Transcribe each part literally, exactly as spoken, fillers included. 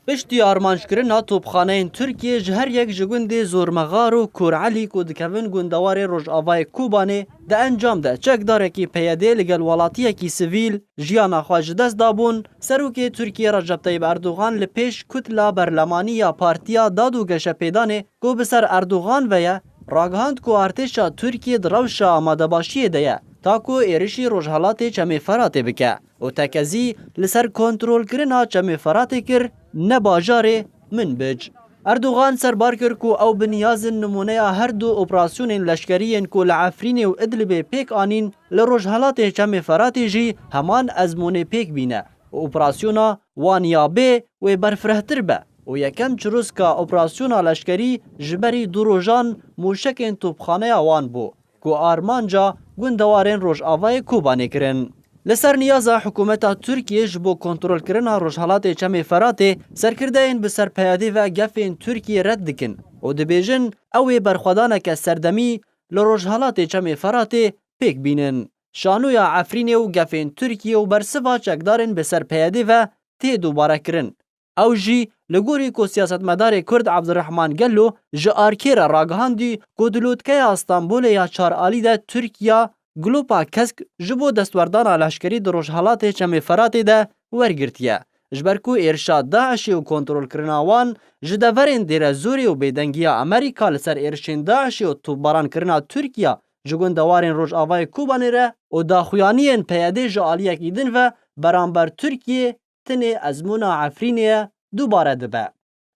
Piştî armanckirina topxaneyên Tirkiyê ji her yek ji gundê Zormexar û Kor Elî ku dikevin gundewarê Rojavayê Kobanê, di encam de çekdarekî P Y D li gel welatiyekî sivîl jiyana xwe ji dest dabûn. Serokê Tirkiyê Recep Tayyip Erdogan li pêş Kutla Berlemanî ya Partiya Dad û Geşepêdanê ku bi ser Erdogan ve ye, ragihand ku artêşa Tirkiyê di rewşa amadebaşiyê de ye, ta ku êrişî rojhelatê Çemê Feratê bike û tekezî li ser kontrolkirina Çemê Feratê kir, ne bajarê, Minbic. Erdogan serbar kir ku ew bi niyaz in nimûneya her du operasyonên leşkerî yên ku li Efrînê û Idlibê pêk anîn li rojhelatê Çemê Feratê jî heman ezmûnê pêk bîne û operasyona wan ya bê wê berfirehtir be û yekem çirûska operasyona leşkerî ji berî du rojan mûşekên topxaneya wan bû ku armanca gundewarên Rojavayê Kobanê kirin. Li ser niyaza hikûmeta Tirkiyê ji bo kontrolkirina rojhelatê Çemê Feratê, serkirdeyên bi ser P Y D ve gefên Tirkiyê red dikin û dibêjin ew ê berxwedaneke serdemî li rojhelatê Çemê Feratê pêk bînin. Şanoya Efrînê û gefên Tirkiyê û bersiva çekdarên bi ser P Y D ve tê dubare kirin. Ew jî li gorî ku siyasetmedarê Kurd Abdurrahman Gelo ji Arkê re ragihandî ku di lotkeya Stenbolê ya çar alî de Tirkiya glopa kesk ji bo destwerdana leşkerî di rojhelatê Çemê Feratê de wergirtiye. Ji ber ku êrişa DAIŞê û kontrolkirina wan ji deverên Dêrezorê û bêdengiya Amerîka li ser êrişên DAIŞê û topbarankirina Tirkiya ji gundewarên Rojavayê Kobanê re û daxuyaniyên P Y D ji aliyekî din ve beramber Tirkiyê tinê ezmûna Efrînê ye, dubare dibe.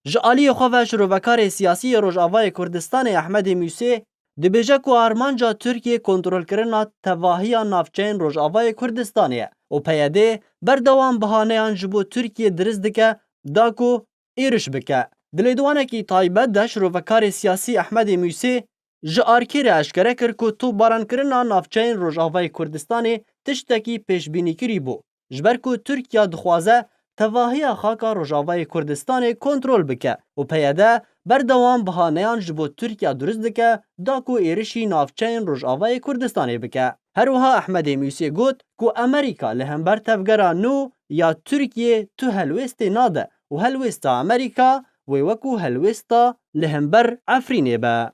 Ji aliyê xwe ve şirovekarê siyasî yê Rojavayê Kurdistanê Ehmedê Mûsê dibêje ku armanca Tirkiyê kontrolkirina tevahiya navçeyên Rojavayê Kurdistanê ye û P Y D berdewam bihaneyan ji bo Tirkiyê dirist dike da ku êriş bike. Di lêdowanekî taybet de şirovekarê siyasî Ehmedê Mûsê ji Arkê re eşkere kir ku topbarankirina navçeyên Rojavayê Kurdistanê tiştekî pêşbînîkirî bû, ji ber ku Tirkiya dixwaze tevahiya xaka Rojavayê Kurdistanê kontrol bike û P Y D berdewam bihaneyan ji bo Tirkiya durist dike da ku êrişî navçeyên Rojavayê Kurdistanê bike. Her wiha Ehmedê Mûsê got ku Amerîka li hember tevgera nû ya Tirkiyê tu helwêstê nade û helwêsta Amerîka wê wekû helwêsta li hember Efrînê be.